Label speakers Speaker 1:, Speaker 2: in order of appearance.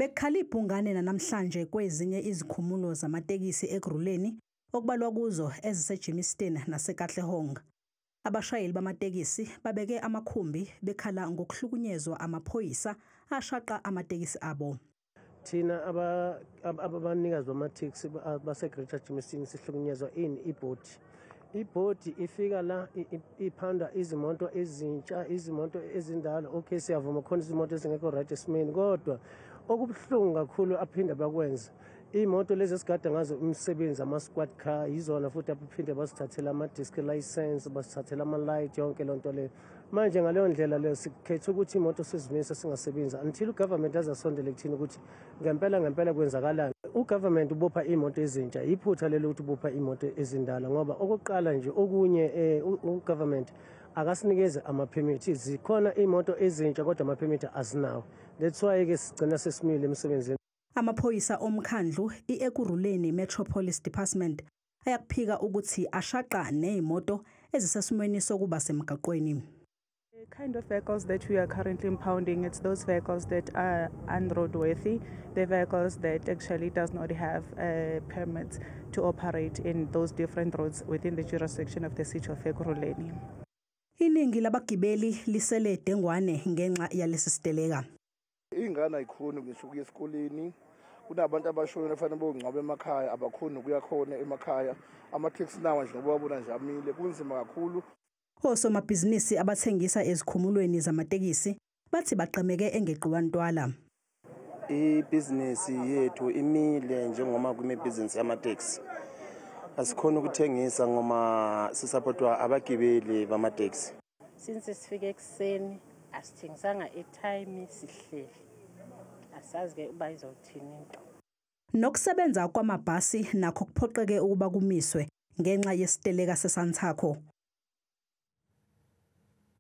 Speaker 1: Bekukhala ibhungane namhlanje kwezinye izikhumulo zamatekisi Ekurhuleni, okubalwa kuzo eziseGermiston naseKatlehong. Abashayeli bamatekisi babeke amakhumbi bekhala ngokuhlukunyezwa amaphoyisa ashaqa amatekisi abo.
Speaker 2: Thina abanikazi bamateksi base-Greater Germiston sihlukunyezwa ini ibhodi. Ibhodi ifika la iphanda izimoto ezintsha, izimoto ezindala. Okay, siyavuma, khona izimoto ezingekho right esimeni, kodwa okubuhlungu kakhulu aphinde bakwenze, iy'moto lezi esigada ngazo umsebenzi, ama-squad car, yizona futhi aphinde basithathela ama-disc license, basithathela ama-light, yonke loo nto leyo. Manje ngaleyo ndlela leyo sikhethe ukuthi imoto sizimise, singasebenzi until ugovernment azasondele kuthina ukuthi ngempela ngempela kwenzakalani. Ugovernment ubopha iy'moto ezintsha, iphutha lelo ukuthi ubopha iy'moto ezindala, ngoba okokuqala nje okunye ugovernment akasinikeze amaphemithi. Zikhona iy'moto ezintsha kodwa amaphemithi asinawo. That's why-ke sigcina sesimile emsebenzini.
Speaker 1: Amaphoyisa omkhandlu i-Ekurhuleni Metro Police Department ayakuphika ukuthi ashaqa nezimoto ezisesimweni sokuba semgaqweni.
Speaker 3: The kind of vehicles that we are currently impounding, it's those vehicles that are unroadworthy, the vehicles that actually does not have a permit to operate in those different roads within the jurisdiction of the city of Ekurhuleni.
Speaker 1: Iningi labagibeli lisele dengwane ngenxa yalesi siteleka.
Speaker 4: Iy'ngane ayikhoni ngisho ukuya esikoleni. Kunabantu abashonile afanele beyongcwaba emakhaya, abakhoni ukuya khona emakhaya. Amatheksi nawa nje ngoba wabona nje amile, kunzima kakhulu.
Speaker 1: Osomabhizinisi abathengisa ezikhumulweni zamatekisi bathi bagqemeke engeqiwa ntwala.
Speaker 5: Ibhizinisi yethu imile njengoba kumibhizinisi yamateksi. Asikhona ukuthengisa ngoma sisapotwa abagibeli bamateksi.
Speaker 6: Since sifike ekuseni asithengisanga airtime, sihleli, asazi-ke uba izothini into.
Speaker 1: Nokusebenza kwamabhasi nakho kuphoqeke ukuba kumiswe ngenxa yesiteleka seSantaco.